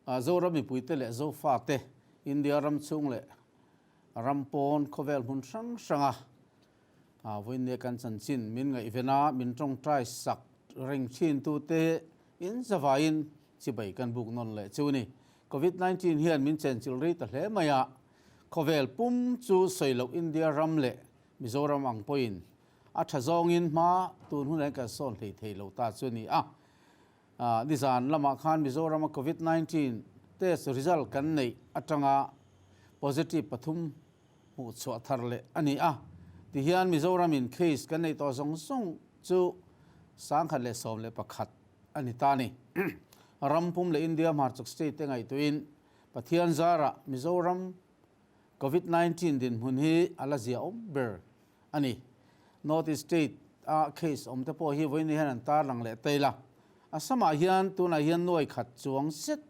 Zoram mipuite leh Zofate, India ram chhung leh ram pawn khawvel hmun hrang hranga vawiinnia kan chanchin min ngaihven a, min tawngtai sak reng thintute in zavaiin chibai kan buk nawn leh chu ni. Covid 19 hian min chenchilh rei ta hle mai a, khawvel pum chu sawi loh India ram leh Mizoram ang pawhin a tha zawngin hma tun hunah hian kan sawn hlei thei lo ta chu a ni a. Nizan lamah khan Mizorama Covid 19 test result kan neih atanga positive pathum hmuh chhuah thar leh a ni a. Tihian Mizoramin case kan neih tawh zawng zawng chu 1011 a ni ta a ni. Ram pum leh India hmarchhak state te ngaihtuahin Pathian zarah Mizoram Covid 19 dinhmun hi a la ziaawm ber a ni. North East State a case awm te pawh hi vawiin hian an tarlang leh tail a. Assam-ah hian tunah hian nuai khat chuang zet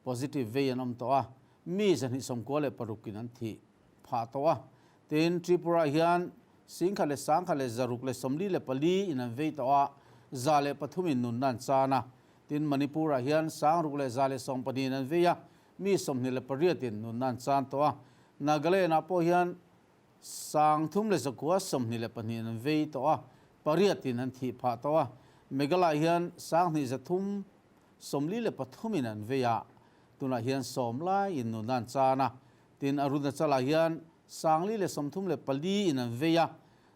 positive vei an awm tawh a, mi 296 in an thih phah tawh a. Tin, Tripura-ah hian 11,144 in an vei tawh a, 103 in nunna an chan a. Tin, Manipur-ah hian 6,112 in an vei a, mi 28 in nunna an chan tawh a. Nagaland-ah pawh hian 3922 in an vei tawh a, pariat in an thih phah tawh a. Meghalaya hian 2343 in an vei a, tunah hian sawm lai in nunna an chan a. Tin, Arunachal-ah hian 434 in an vei a,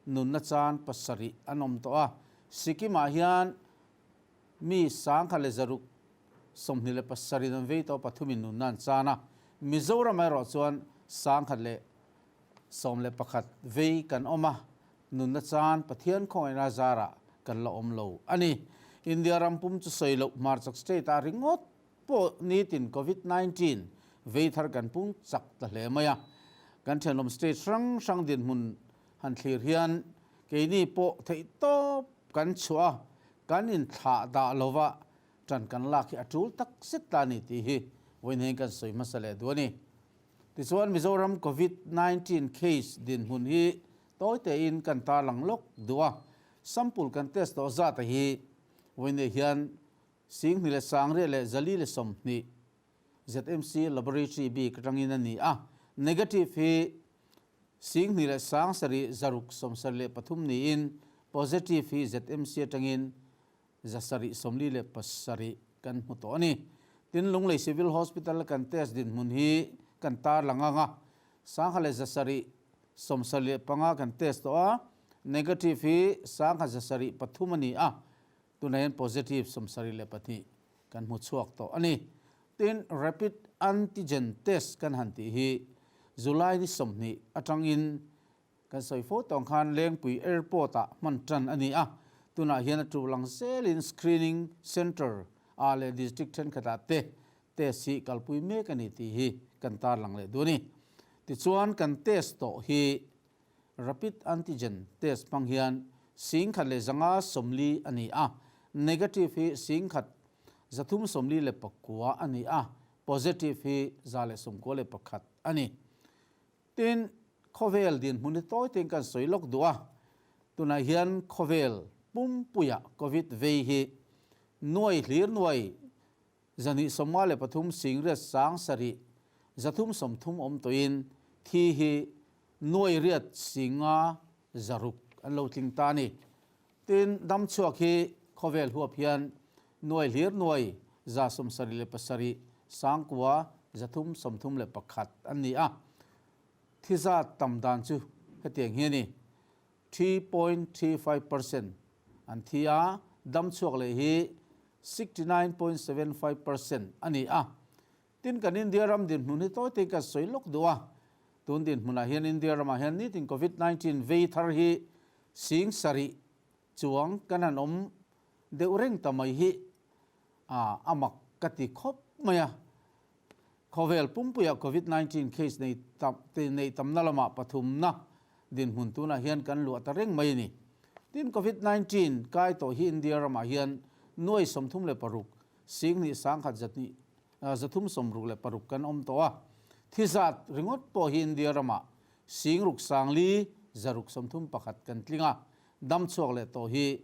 nunna chan pasarih an awm tawh a. Sikkim-ah hian mi 1627 in an vei tawh a, pathum in nunna an chan a. Mizoram erawh chuan 1011 vei kan awm a, nunna chan Pathian khawngaihna zarah kan la awm lo a ni. India ram pum chu sawi loh hmarchhak state ah ringawt pawh nitin Covid 19 vei thar kan pung chak ta hle mai a. Kan thenawm state hrang hrang dinhmun han thlir hian keini pawh theihtawp kan chhuah a, kan inthlah dah lova tan kan lak hi a tul tak zet ta a ni tih hi vawiin hian kan sawi hmasa leh duh a ni. Tichuan Mizoram Covid 19 case dinhmun hi tawi tein kan tarlang lawk duh a, sample kan test tawh zat a hi vawiin hian 28,420 ZMC Laboratory bik atangin a ni a, negative hi 27,673 niin positive hi ZMC atangin 747 kan hmu tawh a ni. Tin, Lunglei Civil Hospital kan test dinhmun hi kan tarlang ang a, 1775 kan test tawh a, negative hi 1703 a ni a, tunah hian positive 72 kan hmu chhuak tawh a ni. Tin, rapid antigen test kan han tih hi July ni 20 atangin Kan sawi fo tawng khan Lengpui Airport ah hman tan a ni a, tunah hian a tu lang zelin Screening Centre ah leh District thenkhat ah te test hi kalpui mek a ni tih hi kan tarlang leh duh a ni. Tichuan kan test tawh hi Rapid Antigen Test hmang hian 1150 a ni a, Negative hi 1379 a ni a, Positive hi 191 a ni. Tin, khawvel dinhmun hi tawi tein kan sawi lawk duh a, tunah hian khawvel pumpuia Covid vei hi nuai hlir nuai 253 singriat sang sarih 330 awm tawhin thi hi nuai riat singa zaruk an lo tling ta a ni. Tin, damchhuak hi khawvel huap hian nuai hlir nuai 77 sangkua 331 an ni a. Thi zat tam dan chu hetiang hi a ni, 3.35% an thi a, damchhuak leh hi 69.75% a ni a. Tin, kan India ram dinhmun hi tawi tawi kan sawi lawk duh a, tun dinhmunah hian India ramah hian nitin Covid 19 vei thar hi 7000 chuang kan han awm deuh reng ta mai hi a mak ka ti khawp mai a. Khawvel pumpuiah Covid 19 case nei tam neih tamna lamah pathumna dinhmun tunah hian kan luah ta reng mai a ni. Tin, Covid 19 kai tawh hi India ramah hian nuai 36 2 1 zahnih 366 kan awm tawh a. Thi zat ringawt pawh hi India ramah 6,000 631 kan tling a, dam chhuak leh tawh hi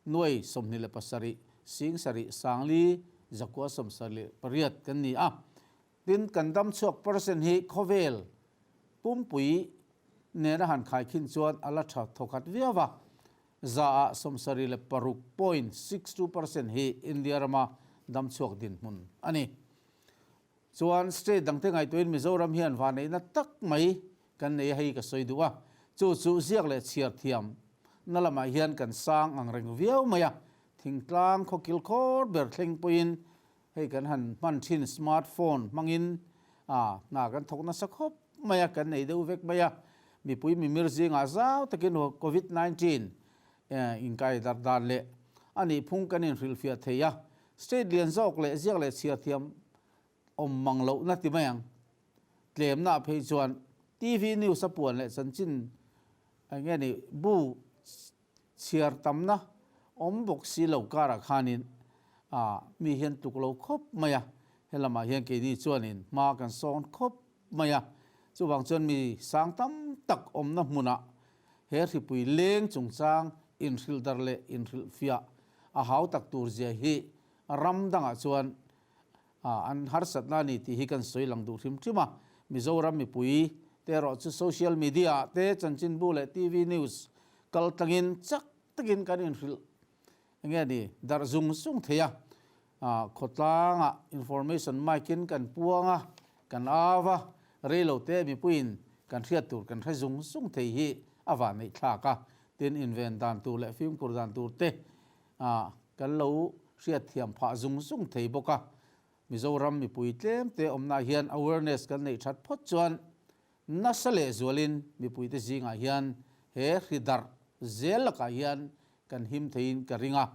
nuai 27 7 4 978 kan ni a. Tin, kan dam chhuak percent hi khawvel pumpui nena han khaikhin chuan a la tha thawkhat viau a, 100 ah 76.62 percent hi India rama dam chhuak dinhmun a ni. Chuan state dangte ngaihtuahin Mizoram hian vanneihna tak mai kan nei a, hei ka sawi duh a, chu chu ziak leh chhiar thiam na lamah hian kan sang ang reng viau mai a, thingtlang khawkil khawr ber thleng pawhin hei kan han hman thin smart phone hmangin a hna kan thawk nasa khawp mai a, kan nei deuh vek mai a, mipui mimir zingah zau takin covid 19 inkai darh dan leh a nih phung kan inhrilhfiah thei a, state lian zawk leh ziak leh chhiar thiam awm mang lohna ti mai ang. Tlemna phei chuan TV news a puan leh chanchin eng nge ni bu chhiar tamna awm bawk si lo karah khanin ah mi hian tluk lo khawp mai a, helamah hian keini chuanin hma kan sawn khawp mai a, chuvang chuan mi sang tam tak awmna hmunah he hripui leng chungchang inhrilh dar leh inhrilh fiah a hau tak tur zia hi ram dangah chuan an harsatna a ni tih hi kan sawi lang duh hrim hrim a. Mizoram mipui te erawh chu social media ah te chanchinbu leh TV news kal tlangin chak takin kan inhrilh enge ni darh zung zung thei a. Khawtlangah information mic in kan puang a, kan au a, reilo te mipuiin kan hriat tur kan hre zung zung thei hi a vanneih thlak a. Tin, inven dan tur leh fimkhur dan tur te kan lo hriatthiam phah zung zung thei bawk a. Mizoram mipui tlem te awmna hian awareness kan neih that phawt chuan nasa leh zualin mipuite zingah hian he hri darh zel lakah hian kan him theiin ka ring a,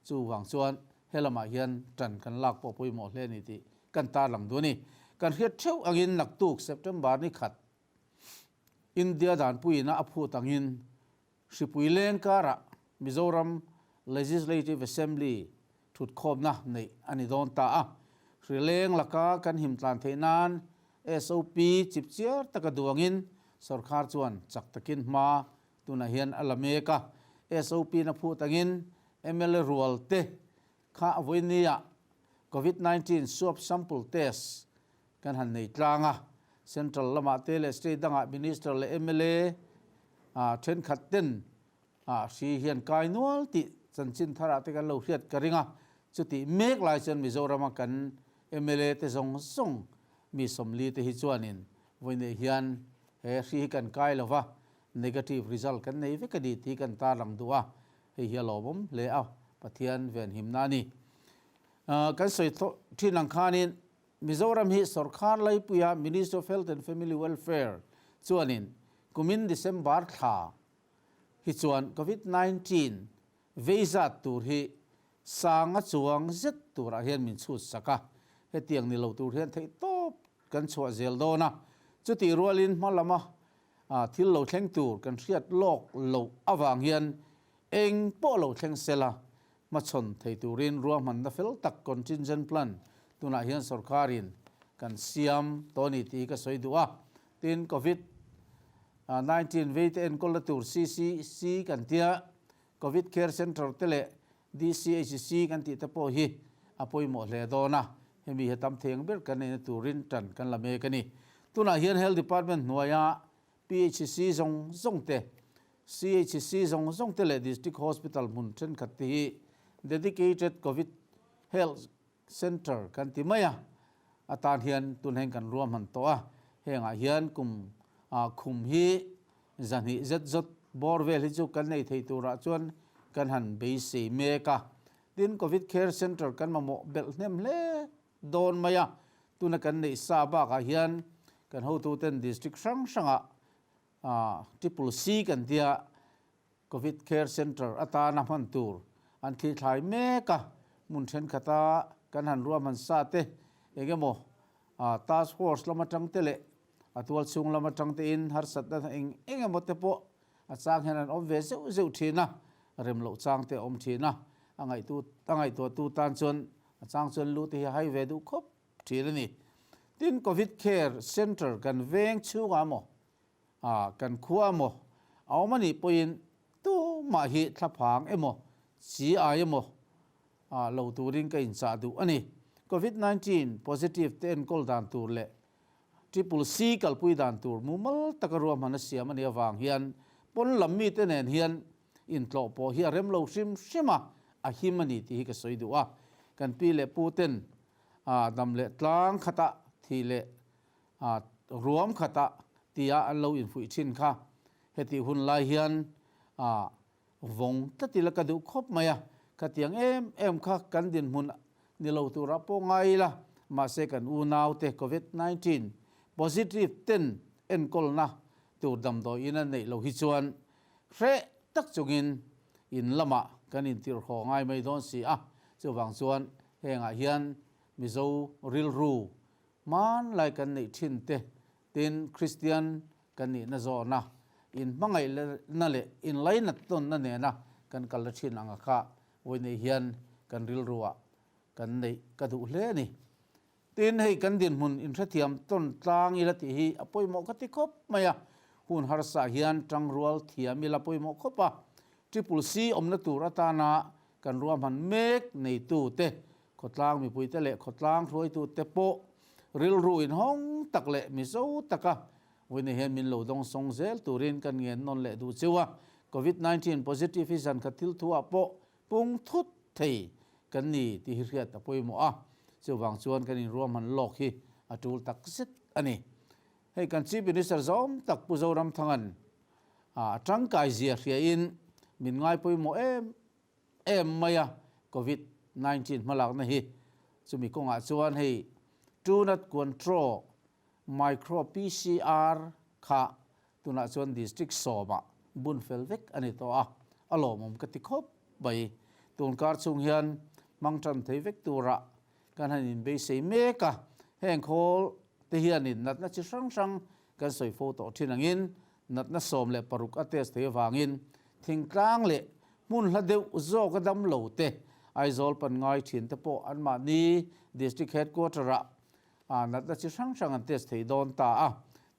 chuvang chuan helamah hian tan kan lak pawh pawimawh hle a ni tih kan tarlang duh a ni. Kan hriat theuh angin naktuk September ni khat India danpuiina a phut angin Hripui leng karah Mizoram Legislative Assembly thutkhawmna neih a ni dawn ta a. Hri leng laka kan him tlan theih nan SOP chipchiar taka duangin sorkar chuan chak takin hma tunah hian a la mek a. SOP na phut angin mla rual te kha vawinia Covid 19 swab sample test kan han nei tlang a, Central lamah te leh state dangah Minister leh mla thenkhat ten hri hian kai nual tih chanchin tharah te kan lo hriat ka ring a, chutih mek lai chuan Mizorama kan mla te zawng zawng mi 40 te hi chuanin vawineih hian he hri hi kan kai lo va, negative result kan nei vek a ni tih kan tarlang duh a, hei hi a lawmawm hle a, Pathian venhimna a ni. Kan sawi thin ang khanin Mizoram hi sorkar laipuia Ministry of Health and Family Welfare chuanin kumin December thla hi chuan Covid 19 vei zat tur hi sanga chuang zet turah hian min chhut sak a, hetiang ni lo tur hian theihtawp kan chhuah zel dawn a, chutih rualin hma lama thil lo thleng tur kan hriat lawk loh avang hian eng pawh lo thleng sela Hmachhawn thei turin ruahmanna fel tak contingent plan tunah hian sorkarin kan siam tawh a ni tih hi ka sawi duh a. Tin, Covid 19 veite enkawlna tur CCC kan tia, Covid Care Centre te leh DCHC kan tih te pawh hi a pawimawh hle dawn a, hemi hi a tam thei ang ber kan neihna turin tan kan la mek a ni. Tunah hian Health Department hnuaia PHC zawng zawng te, CHC zawng zawng te leh District Hospital hmun thenkhat te hi Dedicated Covid Health Centre kan ti mai a, atan hian tunheng kan ruahman tawh a, hengah hian kum khum hi 200 zet zawt bawr vel hi chu kan nei thei turah chuan kan han beisei mek a. Tin, Covid Care Centre kan mamawh belh hnem hle dawn mai a, tuna kan neih sa bakah hian kan hotuten District hrang hrangah Triple C kan tia Covid Care Centre atana hman tur an thli thlai mek a, hmun thenkhat-a kan han ruahman sa te eng emaw Task Force lam atang te leh a tualchhung lam atang tein harsatna eng eng emaw te pawh a chang hian an awm ve zeuh zeuh thin a, rem loh chang te a awm thin a, a ngaihtu a ngaihtuahtu tan chuan a chang chuan lu te hi a hai ve duh khawp thin a ni. Tin, Covid Care Centre kan veng chhungah emaw, kan khua emaw a awm a nih pawhin tumah hi thlaphang emaw, chi ai emaw lo turin ka inchah duh a ni. Covid 19 positive te enkawl dan tur leh Triple C kalpui dan tur mumal taka ruahman a siam a nih avang hian pawn lam mite nen hian intlawh pawh hi a rem lo hrim hrim a, a him a ni tih hi ka sawi duh a. Kan pi leh pu ten dam leh tlang khatah thih leh ruam khatah tia an lo infuih thin kha hetih hun lai hian Vawng tlat ila ka duh khawp mai a, khatiang em em kha kan dinhmun ni lo turah pawh ngai ila, mahse kan unaute Covid 19 positive ten enkawlna tur damdawi in a neih lo hi chuan hreh tak chungin in lamah kan intirhhaw ngai mai dawn si a, chuvang chuan hengah hian Mizo rilru hmanlai kan neih thin te tin Kristian Kan nihna zawhna, inhmangaihna leh inlainat tawnna nena kan kal la thin ang a kha vawineih hian kan rilruah kan neih ka duh hle a ni. Tin, hei kan dinhmun inhrethiam tawn tlang ila tih hi a pawimawh ka ti khawp mai a, hun harsa hian tangrual thiam ila pawimawh khawp a, Triple C awmna tur atana kan ruahman mek neitute, khawtlang mipuite leh khawtlang hruaitute pawh rilru inhawng tak leh Mizo taka Vawiin hian min lo dawng sawng zel turin kan ngen nawn leh duh cheu a, Covid 19 positive hi zan khat thil thu ah pawh pung thut thei kan ni tih hi hriat a pawimawh a, chuvang chuan kan inruahman lawk hi a tul tak zet a ni. Hei kan Chief Minister zawm tak Pu Zoramthanga'n a tangkai zia hriain min ngai pawimawh em em mai a, Covid 19 hmalakna hi chumi kawngah chuan hei Truenat Control Micro PCR kha tunah chuan District sawmah bun fel vek a ni tawh a, a lawmawm ka ti khawp mai. Tun kar chhung hian hmang tan thei vek turah kan han inbeisei mek a, heng khawl te hianin natna chi hrang hrang kan sawi fo tawh thin angin natna 16 a test thei avangin thingtlang leh hmun hla deuh zawk a dam lo te Aizawl pan ngai thin te pawh anmahni District Headquarter-ah A natna chi hrang hrang an test thei dawn ta a,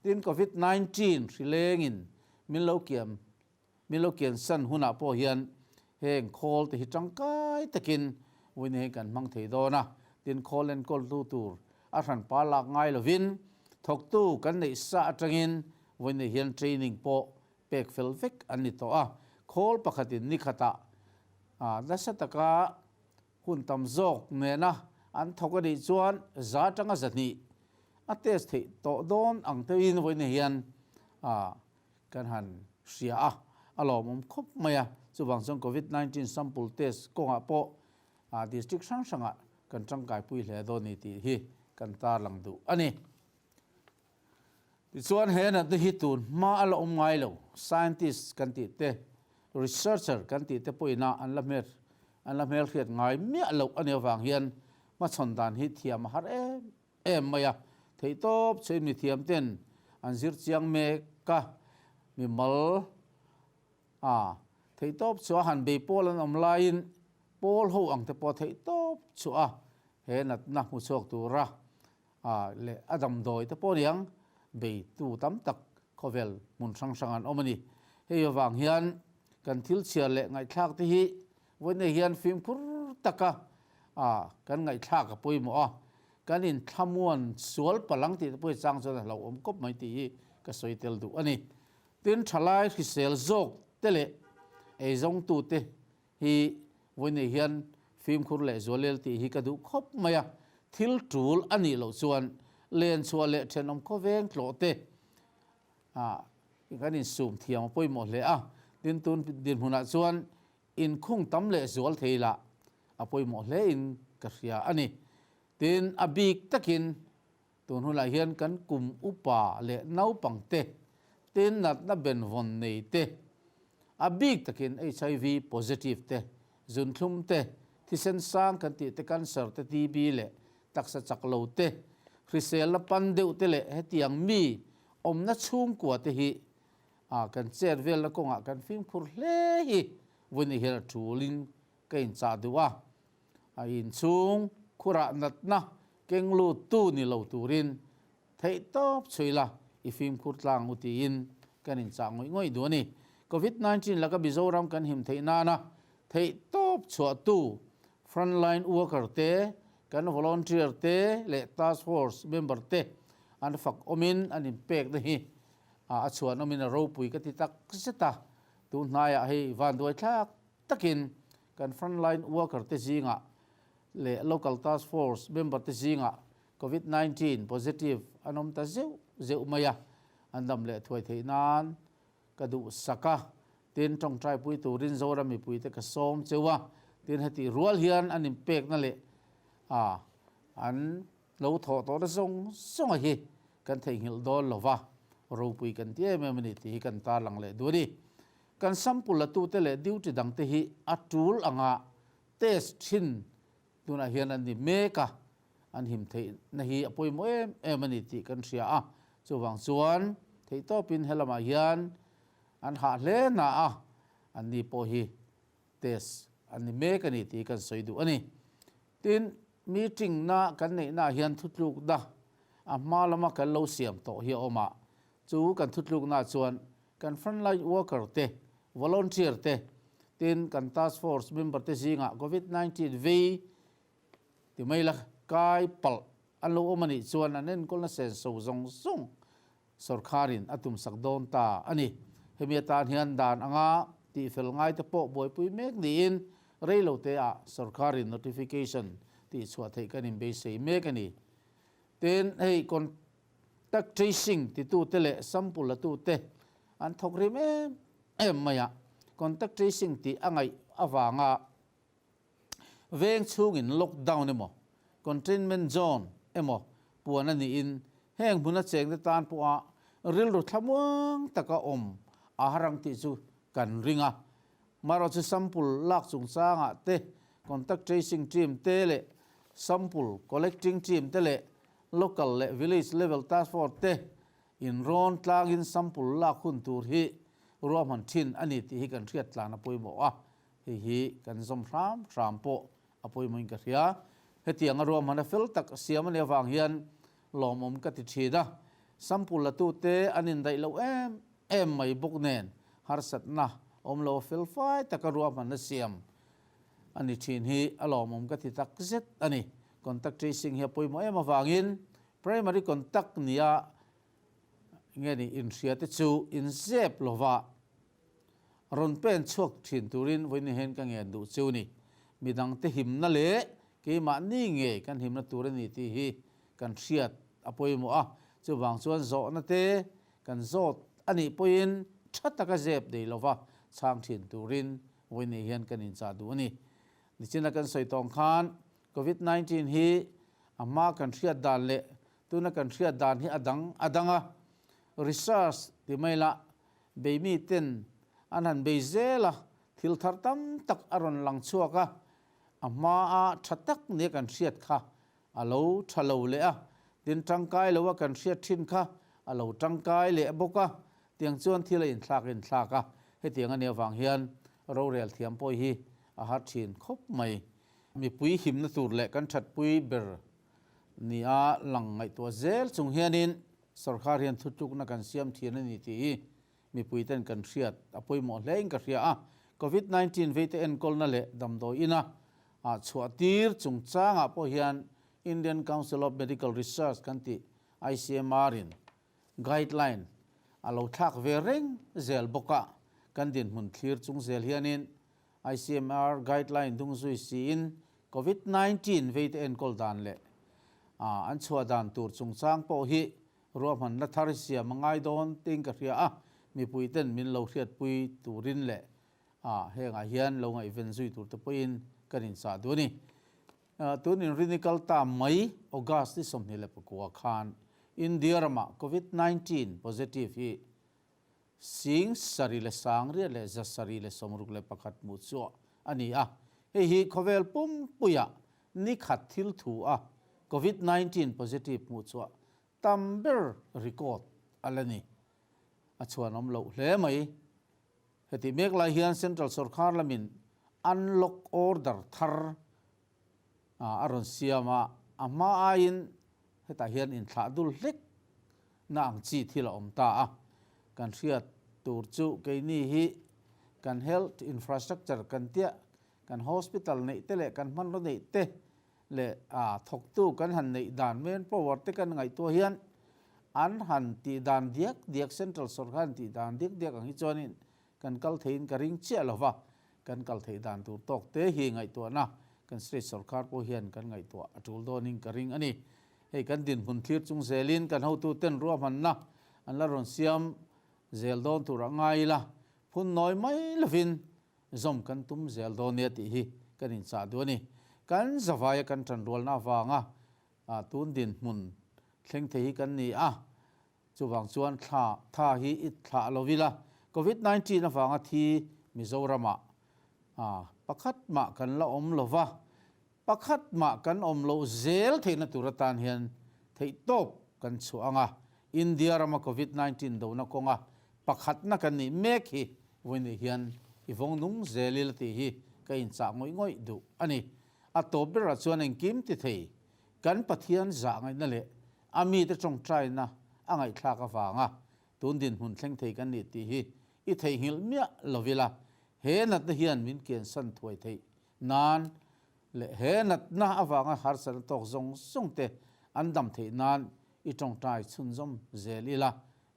tin Covid 19 hri lengin min lo kiam min lo kian san hunah pawh hian heng khawl te hi tangkai takin vawiin hian kan hmang thei dawn a, tin khawl enkawl tu tur a hranpa lak ngai lovin thawktu kan neih sa atangin vawiin hian training pawh pek fel vek an ni tawh a, khawl pakhatin nikhatah nasa taka Hun tam zawk nena an thawk a nih chuan za atanga 200 a test theih tawh dawn ang teuhin vawiin hian kan han hria a, a lawmawm khawp mai a. Chuvang chuan Covid 19 sample test kawngah pawh district hrang hrangah kan tangkaipui hle dawn ni tih hi kan tarlang duh a ni. Tichuan he natna hi tun hma a la awm ngai lo, scientist kan tih te, researcher kan tih te pawhin a an la hmer an la hmelhriat ngai miah loh a nih avang hian hmachhawn dan hi thiam a har em em mai a, theihtawp chhuin mithiam ten an zir chiang mek a, mimal a theihtawp chhuah a han bei pawl an awm laiin pawl ho ang te pawh theihtawp chhuah a he natna hmu chhuak tura A leh a damdawi te pawh niang beitu tam tak khawvel hmun hrang hrang an awm a ni. Hei avang hian kan thil chhiar leh ngaihthlak te hi vawiin hian fimkhur taka a kan ngaihthlak a pawimawh a, kan inthlamuan sual palang tih te pawh hi chang chuan a hlauhawm kawp mai tih hi ka sawi tel duh a ni. Tin, thalai hrisel zawk te leh eizawngtu te Hi vawiin hian fimkhur leh zualel tih hi ka duh khawp mai a, thil tul a nih loh chuan len chhuah leh thenawm khawveng tlawh te kan insum thiam a pawimawh hle a, tin tun dinhmunah chuan inkhung tam leh zual thei lah a pawimawh hle in ka hria a ni. Tin, a bik takin tun hunah hian kan kum upa leh naupang te, tin natna benvawn nei te, A bik takin HIV positive te, zunthlum te, thisen sang kan tih te, cancer te, TB leh taksa chak lo te, hriselna pan deuh te leh hetiang mi awmna chhungkua te hi kan chet velna kawngah kan fimkhur hle hi vawiin hian a tulin ka inchah duh a. A inchhung khurah natna keng luttu ni lo turin Theihtawp chhui la, i fimkhur tlang u tiin kan inchah ngawih ngawih duh a ni. Covid 19 laka Mizoram kan him theih nana theihtawp chhuahtu frontline worker te, Kan volunteer te leh task force member te an fak awmin an inpekna hi a chhuan awmin a ropui ka ti tak zet a. Tun hnaiah hei vanduai thlak takin kan frontline worker te zingah leh local task force member te zingah Covid 19 positive an awm ta zeuh zeuh mai a, an dam leh thuai theih nan ka duhsak a, tin tawngtaipui turin Zoram mipuite ka sawm cheu a, tin hetih rual hian an inpekna leh a an lo thawh tawhna zawng zawnga hi kan theihnghilh dawn lo va, ropui kan ti em em a ni tih hi kan tarlang leh duh a ni. Kan sample latute leh duty dangte hi a tul anga test thin tunah hian an ni mek a, an him theihna hi a pawimawh em em a ni tih kan hria a, chuvang chuan theihtawpin helamah hian an hah hle na a, anni pawh hi test an ni mek a ni tih kan sawi duh a ni. Tin, meeting na kan neihnaah hian thutlukna a hma lama kan lo siam tawh hi a awm a, chu kan thutluknaah chuan kan frontline worker te, volunteer te, tin kan task force member te zingah covid 19 vei Ti mai la, kai palh an lo awm a nih chuan an enkawlna senso zawng zawng sawrkharin a tumsak dawn ta a ni. Hemi atan hian dan anga tihfel ngaite pawh buaipui mek niin reilote ah sawrkharin notification tihchhuah theih kan inbeisei mek a ni. Tin, hei contact tracing titute leh sample latute an thawk rim em em mai a, contact tracing tih a ngaih avanga Veng chhungin lockdown emaw, containment zone emaw puan a niin heng hmuna chengte tan pawha rilru thlamuang taka awm a har ang tih chu kan ring a. Marawhchu sample lak chungchangah te, contact tracing team te leh sample collecting team te leh local leh village level task force te inrawn tlangin sample lak hun tur hi ruahman thin a ni tih hi kan hriat tlan a pawimawh a. Hei hi kan zawm hram hram pawh a pawimawhin ka hria. Hetianga ruahmanna fel tak siam a nih avang hian lawmawm ka ti thin a. Sample latute an indaih loh em em mai bawk nen harsatna awm lo a fel fai taka ruahmanna siam a ni thin hi a lawmawm ka ti tak zet a ni. Contact tracing hi a pawimawh em avangin primary contact nia nge ni inhriate chu inzep lova Rawn pen chhuak thin turin vawiin hian ka ngen duh cheu ni. Midangte himna leh keimahni ngei kan himna tur a ni tih hi kan hriat a pawimawh a, chuvang chuan zawhna te kan zawt a nih pawhin tha taka zep nei lova chhang thin turin vawiin hian kan inchah duh a ni. Nichina kan sawi tawng khan Covid 19 hi a hma kan hriat dan leh tuna kan hriat dan hi a dang a dang a, research ti mai lah Beimi ten an han bei zel a, thil thar tam tak a rawn lang chhuak a, a hmaa tha tak nia kan hriat kha a lo tha lo leh a, tin tangkai lo a kan hriat thin kha a lo tangkai leh bawk a, tiang chuan thil a inthlak a inthlak a, hetiang a nih avang hian rorel thiam pawh hi a har thin khawp mai. Mipui himna tur leh kan thatpui ber nia lang ngaihtuah zel chung hianin Sorkar hian thutlukna kan siam thin a ni tih hi mipuiten kan hriat a pawimawh hlein ka hria a. Covid 19 veite enkawlna leh damdawi ina ah chhuah tir chungchangah pawh hian Indian Council of Medical Research kan tih ICMR in guideline a lo thlak ve reng zel bawk a, kan dinhmun thlir chung zel hianin ICMR guideline dung zui siin Covid 19 veite enkawl dan leh an chhuah dan tur chungchang pawh hi ruahmanna thar siam a ngai dawn tiin ka hria a, mipuiten min lo hriatpui turin leh hengah hian lo ngaihven zui tur te pawhin kan inchah duh a ni. Tun inrini kal ta mai August ni 24 khan India ramah Covid 19 positive hi 76,761 hmuh chu a ni a. Hei hi khawvel pumpuia ni khat thil thu a Covid 19 positive hmuh chhuah tam ber record a la ni. A chhuanawm loh hle mai. Hetih mek lai hian Central sawrkar lamin unlock order thar a rawn siam a, a hma aiin hetah hian inthlah dul hlek na ang chi thil a awm ta a. Kan hriat tur chu keini hi kan health infrastructure kan tia, kan hospital neih te leh kan hmanraw neih te. leh thawktu kan han neih dan manpower te kan ngaihtuah hian an han tih dan diak diak central sawrkar han tih dan diak diak ang hi chuanin kan kal theiin ka ring chiah lo va, kan kal theih dan tur tawk te hi ngaihtuahna kan state sawrkar pawh hian kan ngaihtuah a tul dawnin ka ring a ni. Hei kan dinhmun thlir chung zelin kan hotuten ruahmanna an la rawn siam zel dawn tur a ngai ila, phun nawi mai lovin zawm kan tum zel dawn nia tih hi kan inchah duh a ni. Kan zavaia kan tanrualna avanga tun dinhmun thleng thei hi kan ni a, chuvang chuan thla tha hi i thlah lo ila, Covid 19 avanga thi Mizoramah pakhat mah kan la awm lo va, pakhat mah kan awm loh zel theihna tur atan hian theihtawp kan chhuah ang a, India rama Covid 19 dona kawnga pakhatna kan nih mek hi vawiin hian i vawng nung zel ila tih hi ka inchah ngawih ngawih duh a ni. A tawp berah chuan engkim ti thei kan Pathian zah ngaihna leh a mite tawngtaina a ngaihthlak avanga tun dinhmun thleng thei kan nih tih hi i theihnghilh miah lo ila, he natna hian min kiansan thuai theih nan leh he natna avanga harsatna tawk zawng zawng te an dam theih nan i tawngtai chhunzawm zel ila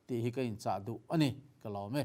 tih hi ka inchah duh a ni, ka lawm e.